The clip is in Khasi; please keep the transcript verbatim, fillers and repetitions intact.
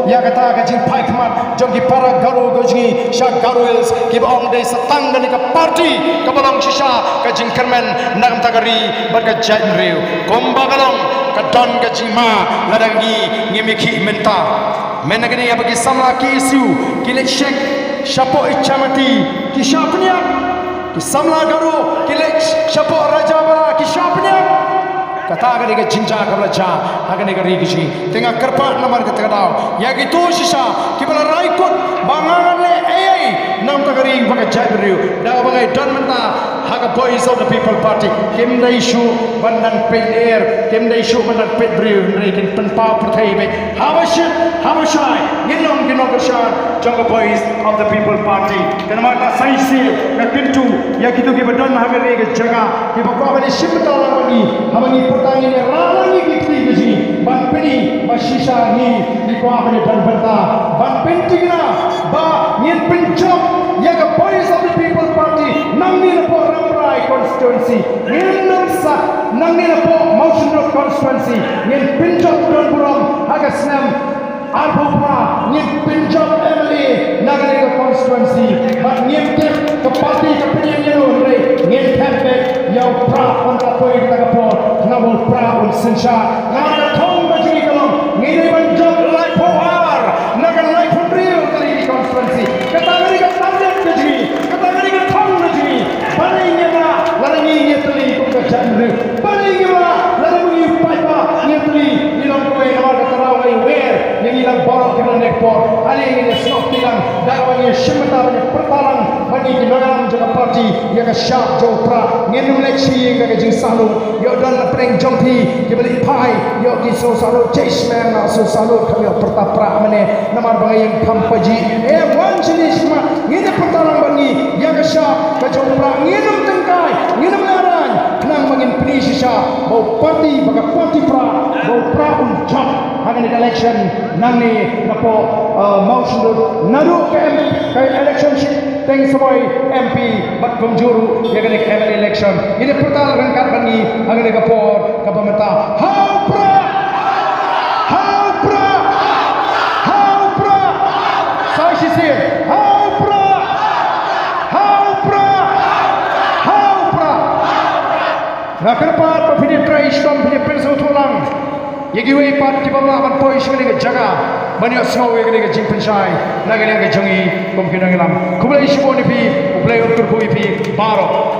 ïa kata ka jingphai khmat jong ki para Garo ka jong ngi sha Garo Hills, kiba ong dei sa tang kane ka party kaba long shisha ka jingkyrmen na ka bynta ka ri bad ka jaitbynriew. Kumba ka long, ka don ka jingma lada ngi ngim ïakhih mynta. Mynta kane ïa ba ki samla K S U ki leit shek shapoh i Chamati, ki shah pynïap. Ki samla Garo ki leit shapoh Rajabara, ki shah pynïap. Kata ka dei ka jingjia kaba la jia ha kane ka ri ka jong ngi. Te nga kyrpad namar kata ka daw ïa kito shisha kiba la rai kut ba nga ngan leh ei ei na ka bynta ka ri bad ka jaitbynriew. Da kaba ngi don mynta ha ka Voice of the People Party, kim dei shuh ban dang peit lyer, kim dei shuh ban dang peit briew, hynrei kin pynpaw pyrthei beit. Haba shit haba shai ngin long ki nongkyrshan jong ka Voice of the People Party. Te namar kata sa shisien nga kyntu ïa kito kiba don ha kane ka jaka, kiba kwah ban ïashim bynta lang bad ngi, haba ngi pyrta ngin ïarap lang ïa ki kti ka jong ngi, ban pyni ba shisha ngi, ngi kwah ban ïadon bynta, ban pynthikna ba ngin pynjop ïa ka Voice of the People Party nangne napoh Rambrai constituency. Ngin ym sah nangne napoh Mawshynrut constituency, ngin pynjop don burom ha ka snem arphew phra, ngin pynjop M L A na kane ka constituency. Bad ngim tip ka party ka pynïeng ïano, hynrei ngin thep beit ïa u Prah ban da poi kata ka por, khnang ba u Prah un synshar. Namar ka thong ka jong ngi ka long, ngi dei ban jop laiphew ar na ka laiphew hynriew tylli ki constituency. Kata ka dei ka target ka jong ngi, kata ka dei ka thong ka jong ngi. Balei ngim lah, lada ngi ngi tylli kum ka jaitbynriew? Balei ngim lah, lada ngi paidbah ngi tylli? Ngi long kawei namar kata ruh ngi wer ïa ngi lang baroh kiba la leh por. Ale ngin ïa snoh kti lang da kaba ngi ïashim bynta ban ïa pyrta lang ba ngi ki nongïalam jong ka party ïa ka shap jong u Prah. Ngin ym leit sha ïing ka ka jingsahlut. Ïoh don na pdeng jong phi kiba leit phai, ïoh ki sngewsahlut, jai smen na sngewsahlut, kam ïoh pyrta Prah mane namar ba nga ïeng kham pajih. Em, wan shane shakhmat, ngin ïa pyrta lang bad ngi ïa ka shap ka jong u Prah. Ngin ym tyngkai, ngin ym lehraiñ, khnang ba ngin pyni shisha ba u party, ba ka party Prah, ba u Prah un jop ha kane ka election nangne napoh, uh, Mawshynrut, naduh ka M-, ka election shi-, Teng Sawai M P bad kumjuh ruh ïa kane ka M L A election. Ngin ïa pyrta ryngkat bad ngi ha kane ka por kaba mynta. Ha u Prah! Ha u Prah! Ha u Prah! Sa shisien. Ha u Prah! Ha u Prah! Ha u Prah! Nga kyrpad ba phin ïa trei shitom, phin ïa pynsngewthuh lang ïa kiwei pat kiba ym lah ban poi sha kane ka jaka ban ïohsngew ïa kane ka jingpynshai na ka liang ka jong ngi kum ki nongïalam. Khublei shibun ïa phi, U Blei un kyrkhu ïa phi baroh.